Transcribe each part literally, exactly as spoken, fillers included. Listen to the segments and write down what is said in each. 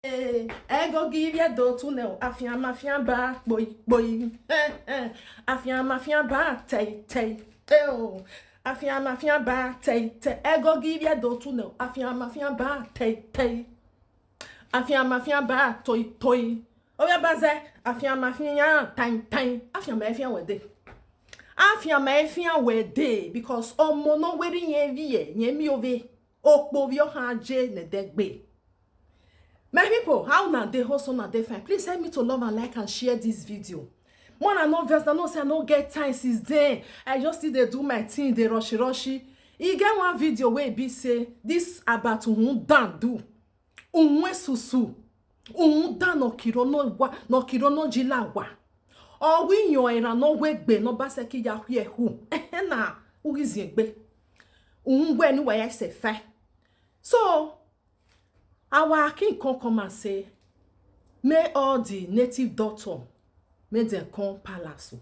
Eh, I go give you the tunnel. Afian mafian ba boy boy. Eh, eh. Afian mafian ba tay tay. Eh, oh. Afian mafian ba tay tay. I go give you the tunnel. Afian mafian ba tay tay. Afian mafian ba toy toy. Oh yeah, baze. Afian mafian time time. Afian mafian wede. Afian mafian wede because omo no weri yen vie yen mi ove. Okpo vi ohan je ne degbe. My people, how una dey? Hope una dey fine. Please help me to love and like and share this video. More I no vex, I know say I no get time since then. I just still dey do my thing, dey rushy rushy. E get one video wey be say this about Uhun Dan do. Uhun esusu. Uhun Dan no kiro no wa, no kiro no jila wa. Owi yan era no we gbe no ba se ki ya hwe hu. Na ugizi egbe. Uhun we ni wa ya se fa. So our king come come and say, may all the native doctor make dem come palace o.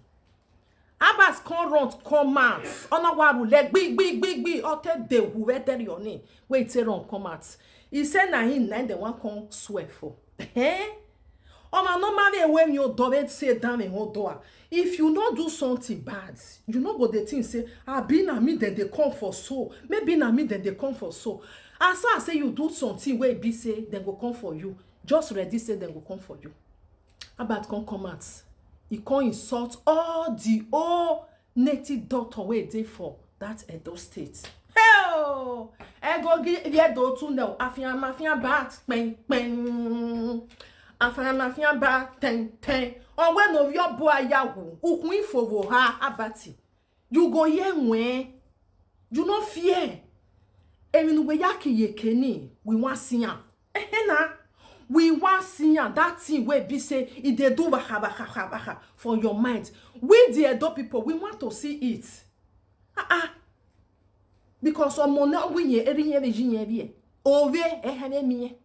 Abbas come run come out. Ona waru le gbi gbi gbi gbi. Ote de hu we deri oni. Wey take run come out. He say na him na him dem wan come swear for. Eh? Oma normally when you do it say down in hold door. If you no do something bad, you no go dey think say, abi na me dem dey come for so. Maybe na me dem dey come for so. As I say you do something wey be say dem go come for you, just ready say dem go come for you. Abbas come come out. He come insult all the old native doctor wey dey for that Edo State. Hell! I go give you the tunnel. Afian mafian ba pen pen. Afian mafian ba ten ten. Onwe no yo bo ayawu. Ukun ifo wo ha Abbas. You go hear when you no fear. Emi nu we yaki yekeni. We wan see am. Ehena. We wan see am. That thing wey be say e dey do waka waka waka waka for your mind. We the Edo people, we want to see it. Ah ah. Because omo na we yen eri yen be jin yen be. Ove ehene mi yen.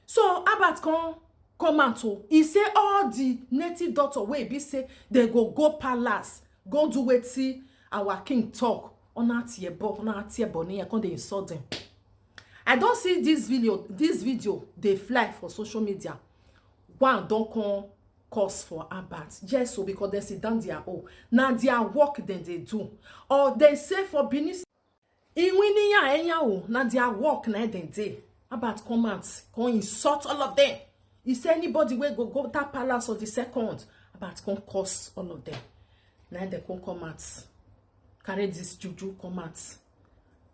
So Abbas come come out o. He say all the native doctor wey be say they go go palace, go do wetin our king talk. Ona tiebo, ona tiebo ni e come dey insult them. I don see this video, this video dey fly for social media. One don come cause for Abbas. Yes, so because they sit down their own. Now their work then they do. Or they say for Benin Iwiniya enya o, na their work na dem dey. Abbas come out, come insult all of them. He say anybody wey go go that palace on the second, Abbas come curse all of them. Na dem come come out, carry this juju come out.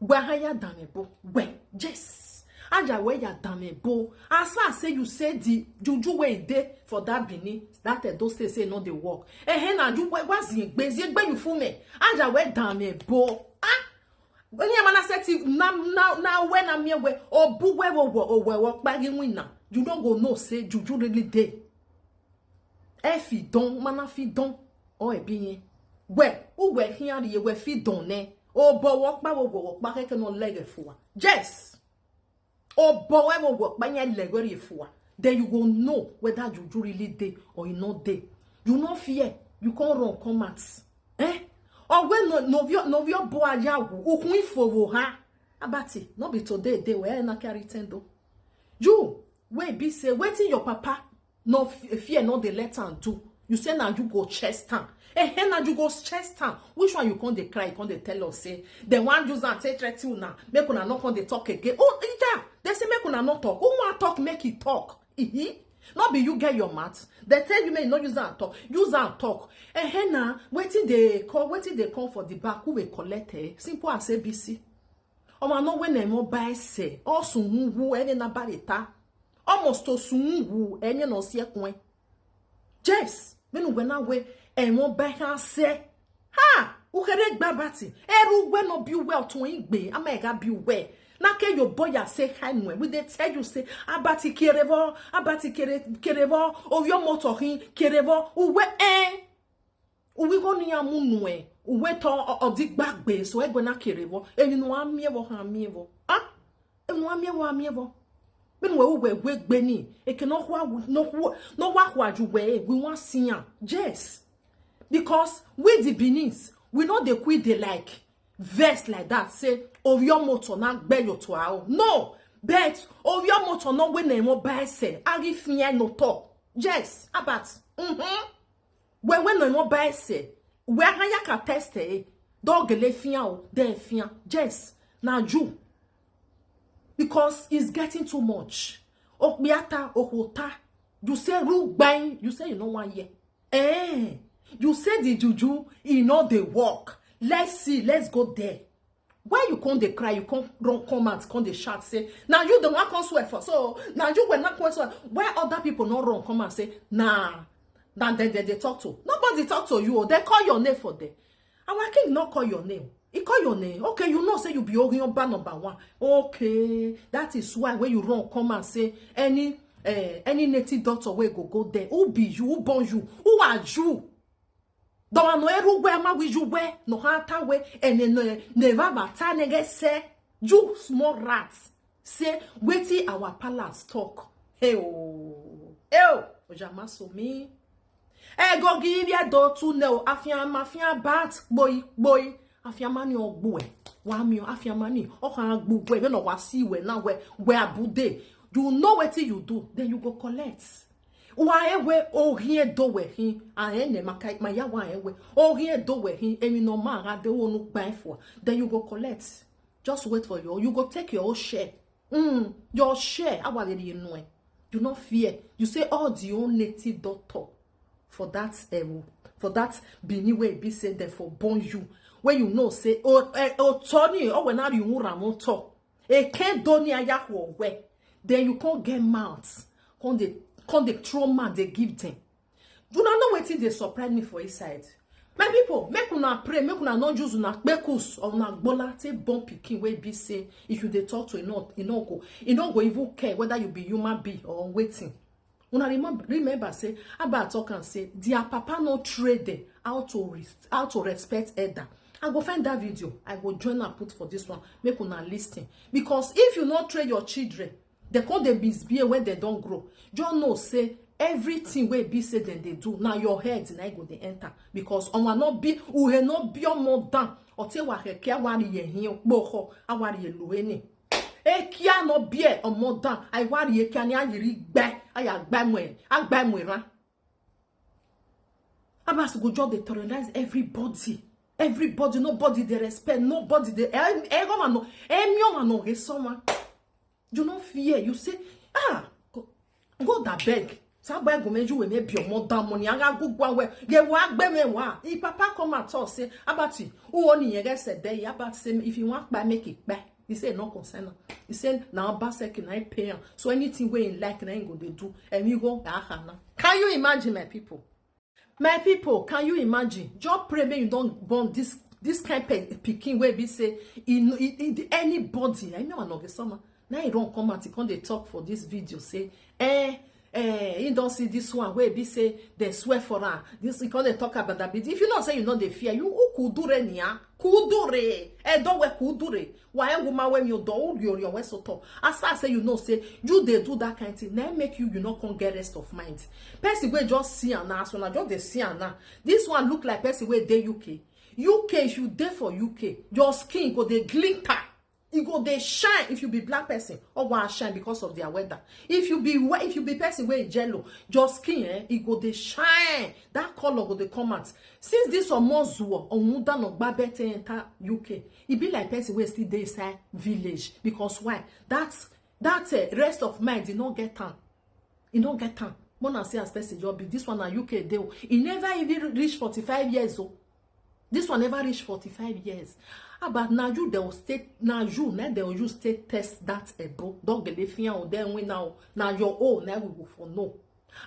Gbe ha ya dame bo, gbe, yes. Aja we ya dame bo. As far as say you say the juju wey dey for that Benin, that Edo State say no dey work. Ehe na ju we wa zin gbe, zin gbe you fu me. Aja we dame bo. Ah, onye mana seti na na na we na mie we obu we wo wo owe wo kpagi win na. You no go know say juju really dey. E fi don mana fi don o e bi yen. We u we hian ri we fi don ne. Obo wo kpa wo wo kpa keke no lege fua. Yes. Obo we wo wo kpa yen lege ri fua. Then you go know whether juju really dey or e no dey. You no fear. You come run come out. Eh? Or when no no vio no vio bo aya wo. Ukun ifo wo ha. Abbas, no be today dey we na carry tendo. You wey be say wetin your papa no f- fear no dey let am do. You say na you go chest am. Eh, eh, na you go chest am. Which one you come dey cry, you come dey tell us say dem wan use am take threaten una, make una no come dey talk again. Oh, ija, dem say make una no talk. Who wan talk make e talk? Ihi. No be you get your mouth. Dem tell you make you no use am talk. Use am talk. Eh, eh, na wetin dey call, wetin dey come for the back, who will collect eh? Simple as A B C. Oma no we na emo ba ese. O sun wu ene na barita. Almost to sun wu ene no si ekwen. Yes, menu we na we emo ba ha se. Ha, ukere gba Abbas. Eru we no bi we otun igbe, ama e ga bi we. Na ke yo boya se kai nwe. We dey tell you say Abbas kerevo, Abbas kere kerevo, o yo moto hin kerevo, uwe eh. Uwe go ni amu nwe, uwe to o- odi gbagbe so e gbe na kerevo. Emi no amievo ha amievo. Ah? Emi no amievo amievo. Menu we uwe we gbe ni. E ke no hwa wu- no hwa no hwa hwa ju we, we wan see am. Yes. Because we the Benin, we no dey quit dey like vex like that. Say, oh, your motor na gbe your to our. No. But oyo moto no we na mo ba ese, ari fia no to. Yes, about. Mm-hmm. We we na mo ba ese. We ha ya ka test e. Do gele fia o, de fia. Yes, na you. Because it's getting too much. Okbiata, okota. You say ru bang, you say you no one year. Eh, you say the juju, e no dey work. Let's see, let's go there. Why you come dey cry, you come run come out, come dey shout say, "Now you the one come swear for, so now you were not come swear." Why other people not run come and say, "Nah, nah, they, they, they talk to." Nobody talk to you, they call your name for there. Our king not call your name. He call your name. Okay, you know say you be Orionba number one. Okay, that is why when you run come and say any uh, any native doctor wey go go there, who be you, who born you, who are you? Dọwa no eru we ma wi ju we no ha ta we ene no ne va va ta ne ge se. You small rat, say wetin our palace talk. Hey oh, hey oh, ojama so me. E go give ye do tu ne o, afia ma fia bat boy boy. Afia mani ogbu e. Wa mi o, afia mani o ha gbu we, we no wa si we na we we abude. You know wetin you do, then you go collect. Wa ewe ohie do we hin, a ene makai ma ya wa ewe ohie do we hin, emi no ma ga de wonu gba e fo. Then you go collect. Just wait for your, you go take your own share. Mm, your share. Awa le ri enu e. You no fear. You say all the own native doctor for that eh, for that Benin wey be say dem for born you, wey you know say o eh, o toni o we na ri unra mo to. E ken do ni aya wo we. Then you come get mouth, come dey come dey throw mouth dey give them. Do not know wetin dey surprise me for inside. My people, make una pray, make una no use una kpekus or una gbola take born pikin wey be say if you dey talk to e no e no go e no go even care whether you be human being or wetin. Una remember, remember say Abba talk am say their papa no train them how to res- how to respect elder. I go find that video, I go join and put for this one, make una listen. Because if you no train your children, they come dey misbehave when they don grow. Just know say everything wey be say dem dey do, na your head na e go dey enter. Because ọmọ no be uhe no be ọmọ dan. Ọtí wa kẹ̀kẹ́ awari yẹ hin kpọkọ awari yẹ lóheni. Ekia no be ọmọ dan. Awari yẹ kia ni ayiri gbẹ aya gbẹ mọ ẹ agbẹ mọ ẹ ran. Abas go just dey terrorize everybody. Everybody, nobody dey respect, nobody dey. Everyone no, everyone no get someone. You no fear. You say, ah, go, go that beg. Sabai go meju we me be more than money. Aga go go we. Ye wa gbe me wa. If papa come at all say, Abati, who only ye get said there? About say if you want buy make it buy. He say no concern am. He say na Abaseki na e pay am. So anything wey he like na he go dey do. And we go aha na. Can you imagine, my people? My people, can you imagine? Just pray make you don born this this kind pe- pikin wey be say e no e, e, anybody. I know I no get summer. Now he don come out, he come dey talk for this video say, eh, eh, he don see this one wey be say they swear for am. This he come dey talk about that. If you know say you no dey fear, you who kudure nia kudure e don we kudure. Why woman wey you don uri ori we so talk? As I say, you know say you dey do that kind thing. Now make you you no come get rest of mind. Person wey just see am now, so na just dey see am now. This one look like person wey dey U K. U K, if you dey for U K, your skin go dey glitter. E go dey shine if you be black person. Or wa shine because of their weather. If you be whi- if you be person wey yellow, your skin eh, e go dey shine. That color go dey come out. Since this omozuo onwuda no gba better enter U K, e be like person wey still dey inside village. Because why? That that uh, rest of mind e no get am. E no get am. Mona say as person just be this one na U K dey o. E never even reach forty-five years o. This one never reach forty-five years. About now you they will stay now you now they will you stay test that ebo. Don't get the fear on them win now. Now your own now we go for no.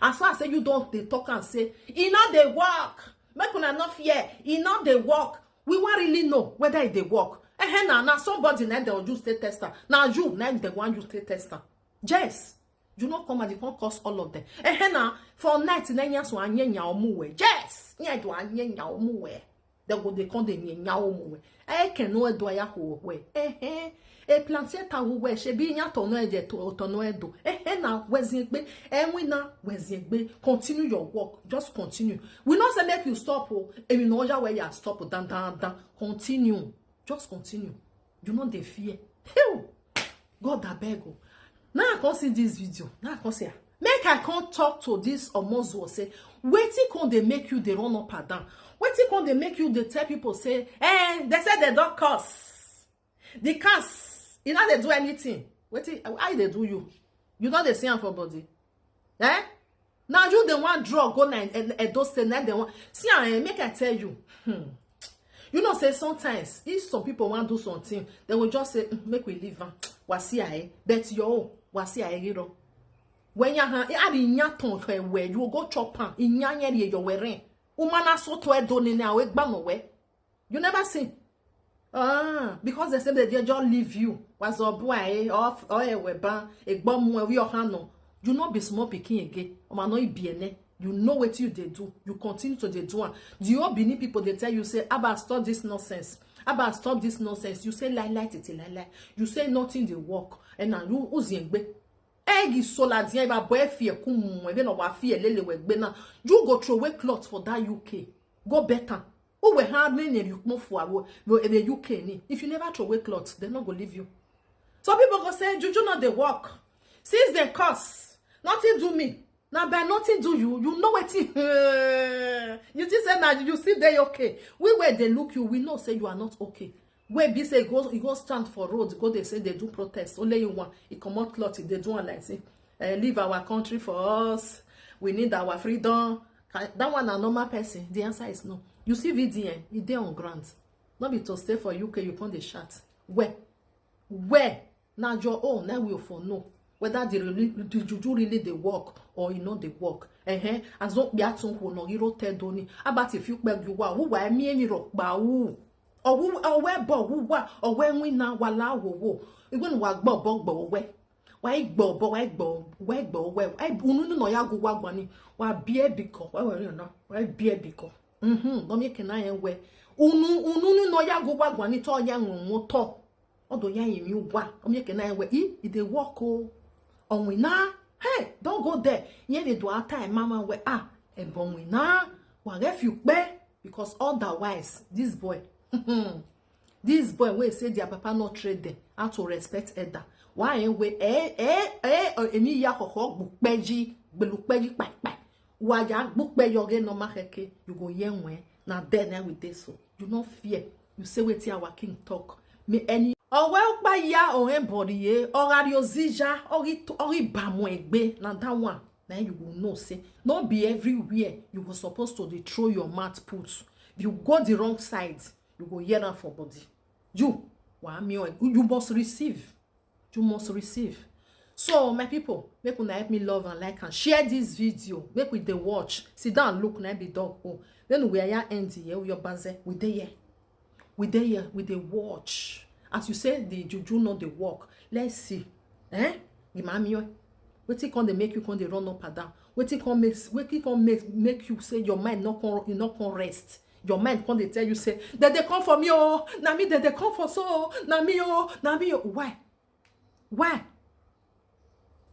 As far as say you don't they talk and say e not they work. Make una not fear. E not they work. We want really know whether e dey work. Eh, na na somebody na dem use take test am. Na you na dem wan use take test am. Yes. You no come and you come cause all of them. Eh, na for night na nya so anye nya omu we. Yes. Nya do anye nya omu we. They go they come dey nye nya omu we. Eh, can no do ya ho we. Eh, eh. E plantier ta wu we she bi nya to no eje to to no edo. Eh, eh, na wezin gbe. Eh, we na wezin gbe. Continue your work. Just continue. We not say make you stop o. E we no ya we ya stop dan dan dan. Continue. Just continue. You no dey fear. Phew! God abeg o. Now I come see this video. Now I come see am. Make I come talk to this Omozuo say, wetin come dey make you dey run up and down? Wetin come dey make you dey tell people say, eh, they say they don curse. The curse, e no dey do anything. Wetin, how e dey do you? You no dey see am for body. Eh? Now you dey wan draw go na E-, E-, Edo State, na dem wan. See am, eh, make I tell you. Hmm. You know say sometimes if some people wan do something, they will just say, "Mm, make we leave am. Wasia, eh?" But your own, wasia, eh, you know. When you ha, e ari nya ton fe we, you go chop am. Inya nye ri yo we ren. Umana so to Edo ni na we gba no we. You never see. Ah, because they say they just leave you. Was a boy, eh, or, or a weban, a bomb where we are no. You no be small pikin again. Oma no ibiene. You know what you dey do. You continue to dey do am. The old Benin people, they tell you, say, "Abba, stop this nonsense. Abba, stop this nonsense." You say, "Lie, lie, tete, lie, lie." You say, "Nothing dey work." And now you, who's yengbe? Egi sola dia iba boy fear kumu, even wa fear lele we gbe na. You go throw away cloth for that U K. Go better. Who we have many you come for a wo-, wo-, in the U K ni. If you never throw away cloth, they no go leave you. Some people go say, "Juju not the work. Since they curse, nothing do me. Now by nothing do you. You know what it." You just say now you see they okay. We where they look you, we know say you are not okay. Wey be say e go, e go stand for road, go dey say they do protest. Only you one, e comot cloth, e dey do am like say, eh, "Leave our country for us. We need our freedom." Ka-, that one na normal person. The answer is no. You see V D N, e dey on ground. No be to stay for U K, you come dey shout. Where? Where? Na your own, na we for know whether the really, the juju really dey work or e no dey work. Eh, as long be atun ho no hiro te doni. About if you beg you wa, who wa mi emi ro pa wu. Or who, or where bo, who wa, or where we na wala wo wo. Even wa gbo bo gbo we. Wa gbo bo, wa gbo, wa gbo we. Ai unu no ya go wa gwani. Wa bie biko, wa we no. Wa bie biko. Mhm. No mi kena yen we. Unu, unu no ya go wa gwani to ya nwo to. Odo ya yin mi wa. O mi kena yen we. I, e dey work o. Onwina. Hey, don't go there. Yen dey do ata e mama we. Ah, e bo onwina. Wa ref you pe. Because otherwise, this boy, this boy wey say their papa no train them how to respect elder. Why en wey, eh, eh, eh, eh, eni ya koko gbupeji, gbelupeji, pai, pai. Wa ya gbupe yoge no ma keke, you go hear when. Na then eh, we dey so. You no fear. You say wetin our king talk. Me any. Owe ukpa ya ohen body ye, ora ri ozija, ori, ori bamo egbe, na that one. Now you go know say, no be everywhere you go supposed to dey throw your mouth put. If you go the wrong side, you go hear am for body. You, wa mi o, you must receive. You must receive. So, my people, make una help me love and like and share this video. Make we dey watch. Sit down, look, na be dog. Oh, then we are end here. We are baze. We dey here. We dey here. We dey watch. As you say, the juju no dey work. Let's see. Eh? Imamio. Wetin come dey make you come dey run up and down? Wetin come make, wetin come make, make you say your mind no come, you no come rest? Your mind come dey tell you say, "Dem dey come for me o, na me dem dey come for so, na me o, na me o." Why? Why?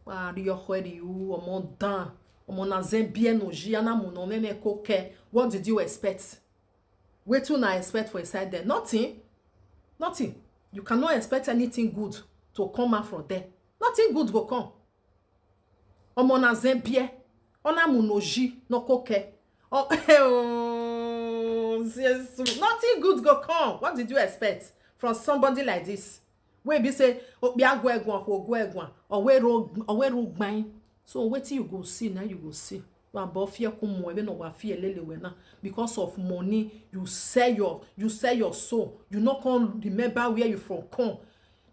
Wa ri yo hwe ri u, omo dan, omo na zen bien o ji, ana mo no me me ko ke. What did you expect? Wetin una expect for inside there? Nothing. Nothing. You cannot expect anything good to come out from there. Nothing good go come. Omo na zen bie. Ona mu no ji, no koke. Oh, oh, Jesus. Nothing good go come. What did you expect from somebody like this? Wey be say, "Okpi agwa egwan, ho gwa egwan. Owe ro, owe ro gbain." So wetin you go see, now you go see. Wa bo fear come more, even wa fear lele we na. Because of money, you sell your, you sell your soul. You no come remember where you from come.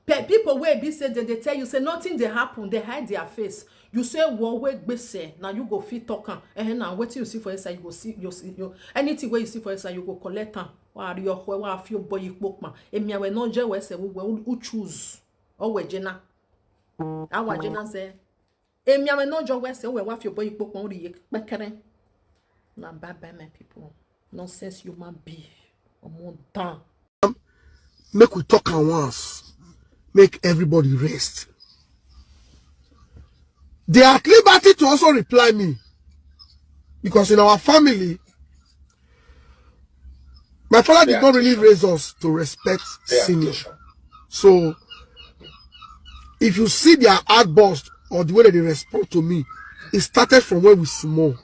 Pe-, people wey be say dem dey tell you say nothing dey happen, dey hide their face. You say, "Wo we gbese," now you go fit talk am. Eh, now wetin you see for inside, you go see, you see, you, anything wey you see for inside, you go collect am. Wa ri yo hwe, wa fi o boy ikpokpa. Emi awe no je we se, we, we, who choose? O we jena. Awa jena se. Emi awe no je we se, we wa fi o boy ikpokpa, ori ye pekere. Na bye bye, my people. Nonsense human being. Omo dan. Make we talk am once. Make everybody rest. They are at liberty to also reply me. Because in our family, my father did not really raise us to respect senior. So, If you see their outburst or the way that they respond to me, it started from when we small.